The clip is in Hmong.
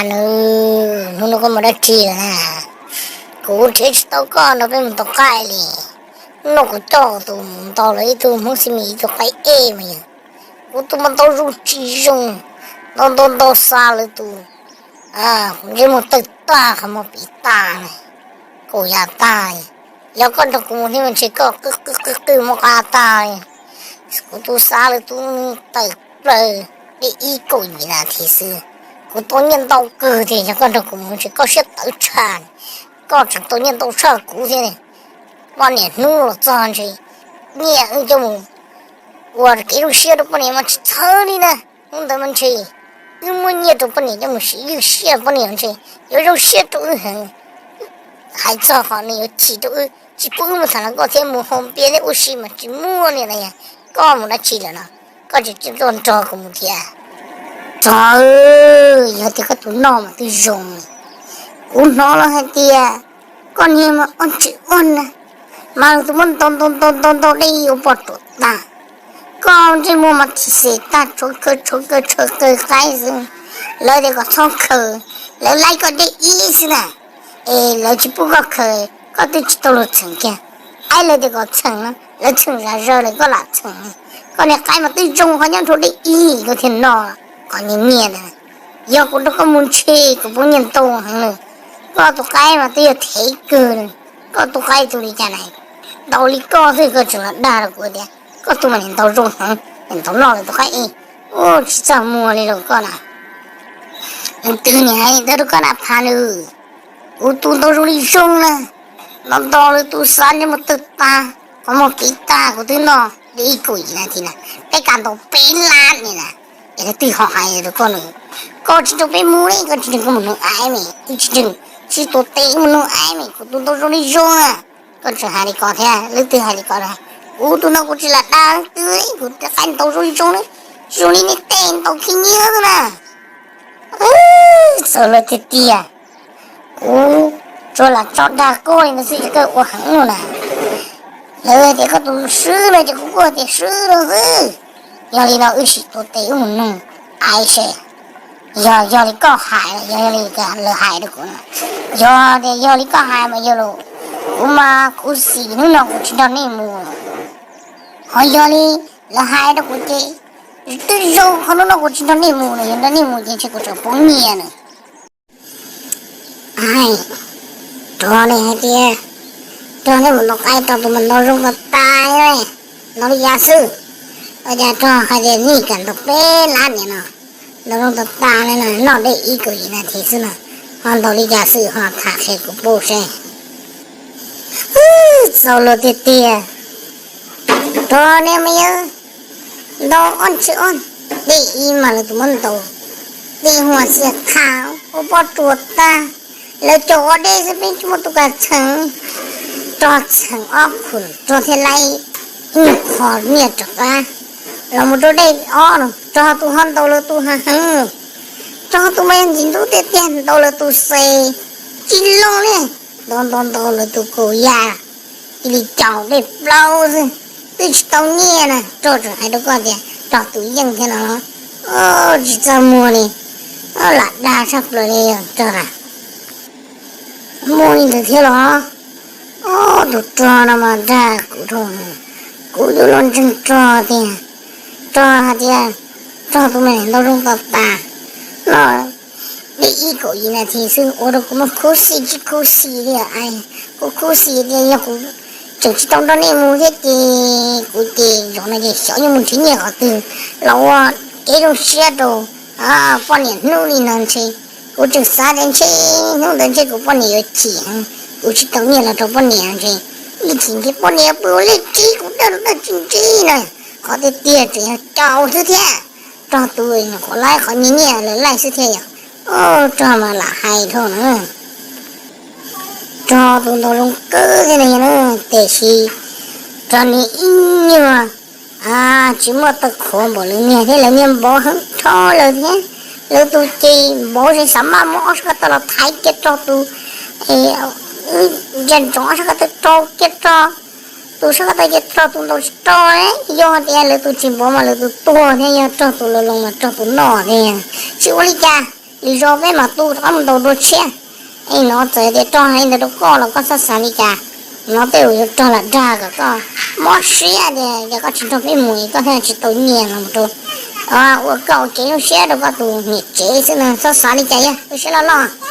Nws, hnub no koj mus dab tsi lawm na? Kuv nrhiav tsis tau koj no peb mus tau qaij li. Hnub no kuv coj tus mus ntaus lawv ib tug Hmoob xib mis ib tug qaib ej mas yog kuv tus mas ntau zoo tsis zoo, ntau ntau ntau xa lawv tus, kuv ntsej muag tawg tag qhov muag piv tag, kaum yam tag. Yog koj nrog kuv mus thiab mas ntshe koj qw qw qw qw muab qab tag li. Kuv tus xa lawv tus tawm plaws, deb ib kaum yim nas this xwb, kuv tau nyiaj ntau kawg tiag. Yog koj nrog kuv mus ntshe koj siab tawv tshaj, koj tseem tau nyiaj ntau tshaj kuv thiab. Poj niam hnub los txog ntshe nyiaj wb coj mus ua kev zoo siab rau poj niam mas tsis txhawj li na. Hnub ntawd mas ntshe wb muab nyiaj rau poj niam coj mus siv ywj siab, poj niam ntshe yuav zoo siab rau wb heev. Hais txog qhov nws yuav chim rau wb, tsis pub wb mus tham hluas nkauj thiab mus haus npias thiab ua si mas tsis muaj li na. Koj mus dab tsi lawm no? Koj tseem tuaj nrog kuv mus thiab? Txog, yog tias koj tus noj mas twb zoo. Kuv hnov los hais tias koj niag mas ob tsis ob na, mas tus muab ntau ntau ntau ntau ntau dej ib ua poj ruam tag. Koj ntsej muag mas thim xes tag, tshuav khaws tshuav khaws tshuav khaws qaib xwb. Lawv tias kom txhob khaws, lawv laib koj dej ib xwb na. Es lawv tsis pub koj khaws, koj twb tsis tau luag txheem kiag. Aib, lawv tias kom txheem no, lawv txheem zam zaws lawm koj lam txheem. Koj niag qaib mas twb zoo qhov nyob rau dej ib koj thiaj noj qhov nyiaj nyiaj ntawd. Yog kuv nrog koj mus ntshe kuv poob nyiaj ntau heev lawm. Koj tus qaib mas twb yog thev kawg. Koj tus qaib tus li cas na? Ntau li koj xwb koj tseem los dag rau kuv tias koj tus mas niam ntau zoo heev, niam ntau loj lawm tus qaib ej. Ua tsis txaj muag li rau koj na. Leej twg niam hais li ntawd rau koj na Phaj Nws? Kuv tus ntau zoo li zoo na, ntau ntau lawv tus xav ntsej muag tawg tag, qhov muag kev tag, kuv twb noj li ib kaum yim nas this na, peb kam ntaus peb lab ni na. Es leej twg ho hais rau koj na? Koj tsis nrog peb mus li, koj tsis nrog koj mus nug aib me, wb tsis nrog, tsis tuav tes mus nug aib me, kuv tus ntau zoo li zoo na. Koj tseem hais li ko thiab, leej twg hais li ko na? Kuv tus no kuv tsis lam dag leej twg, kuv qaib ntau zoo li zoo na, zoo li nej tej ntau khib nyiab xwb na. Txaus luag tiag tiag, kuv tsuas lam tso dag koj li ntawd xwb ces koj ua heev lawm na. Lawv tias koj tus swb no ces kuv kuj tias swb no xwb. Yog li no wb sim tuav tes wb mus nug aib seb. Yog, yog li koj hais, yog, yog li lawv hais rau kuv no, yog tias yog li koj hais mas yog los kuv mas khuv xim hnub no kuv tsis nrog nej mus. Ho yog li lawv hais rau kuv ces twb zoo, qhov hnub no kuv tsis nrog nej mus no, yog nrog nej mus ces ntshe kuv tseem poob nyiaj na. Aib, rog ne hais tias, rog nej mus ntaus qaib rog tus mas ntau zoo tas tas ne, ntau li cas xwb. Ua cas rog hais tias nej kam ntaus peb lab niam no, ntau zoo tas tas ne, noj dej ib kaum yim nas this xwb no, ho ntau li cas xwb ho tham qhia kuv paub seb. Txaus luag tiag tiag. Rog ne mas yog ntau ob tsis ob, dej ib mas lawv tus muab ntaus, dej huam xiam qha ua poj ruam tag. Lawv cov ua dej xwb peb tsis muaj tus kam txheem. Rog txheem ob khum rog thiaj laib ib qho nyiaj rov qab los mus rau dej ob no, rog tus ho ntaus lawv tus heev heev. Rog tus mas yog ntxim ntub tiag tiag, ntaus lawv tus xes tsis loo li, ntaus ntaus ntaus lawv tus kaum yam, cia li caum dej plaub xwb, twb tsis tau nyiaj na. Rog tseem hais rau koj tias rog tus yeej thiab no los, tsis txaj muag li, lam dag tshaj plaws li rog na. Muaj li ntawd thiab los? Ob tug rog no mas dag kuv dhau, kuv yuav luag ntseeg rog tiag. Rog hais tias rog tus me ntau zoo tas tas, noj dej ib kaum yim nas this xwb ua rau kuv mas khuv xim tsis khuv xim li. Kuv khuv xim tias yog kuv tseem tsis tau nrog nej mus thiab ces kuv ces zaum no ces xyov yuav mus nrhiav nyiaj qhov twg los ua kev zoo siab rau poj niam hnub li no ntshe. Kuv tseem xav tias ntshe hnub ntawd ntshe kuv poj niam yuav chim heev, kuv tsis tau nyiaj los rau poj niam ntshe, ib chim ntshe poj niam pw ua liaj tsib kuv dawj los dawj tsis ntsib na. Qhov tiag tiag tseem yog caum xwb thiab. Rog tus nyuam qhuav laib qhov nyiaj nyiaj lawv laij xwb thiab yom. Rog mas lam hais dhau na. Rog tus ntau zoo kawg thiab na, tiam sis rog niag ib nyuag tsis muaj taw qhuav npaum lawv niag thiab, lawv niag npov heev dhau lawm thiab. Lawv tus ces npov ces xav maj muab ob sab ko taw los thaiv kiag rog tus, ntsia ntsoov ob sab ko taw rau kiag rog tus sab ko taw ces rog tus ntaus tsis rau. Yog tias lawv tus tsis npov mas lawv tus tuag thiab, yog rog tus lawv loo mas rog tus noj thiab. Tsis ua li cas, Lwm zaus peb mam tu rov qab mus ntaus dua tshiab. Es no txawm tias rog hais li ntawd rau koj los koj txhob xav li cas. No tej zaum yuav rog lam dag kom koj mob siab tias yog koj tsis nrog peb mus koj thiaj tsis tau nyiaj los rau, ua koj ua kev zoo siab rau koj tus niam tsev xwb no, txhob xav li cas, yog tu siab loj loj.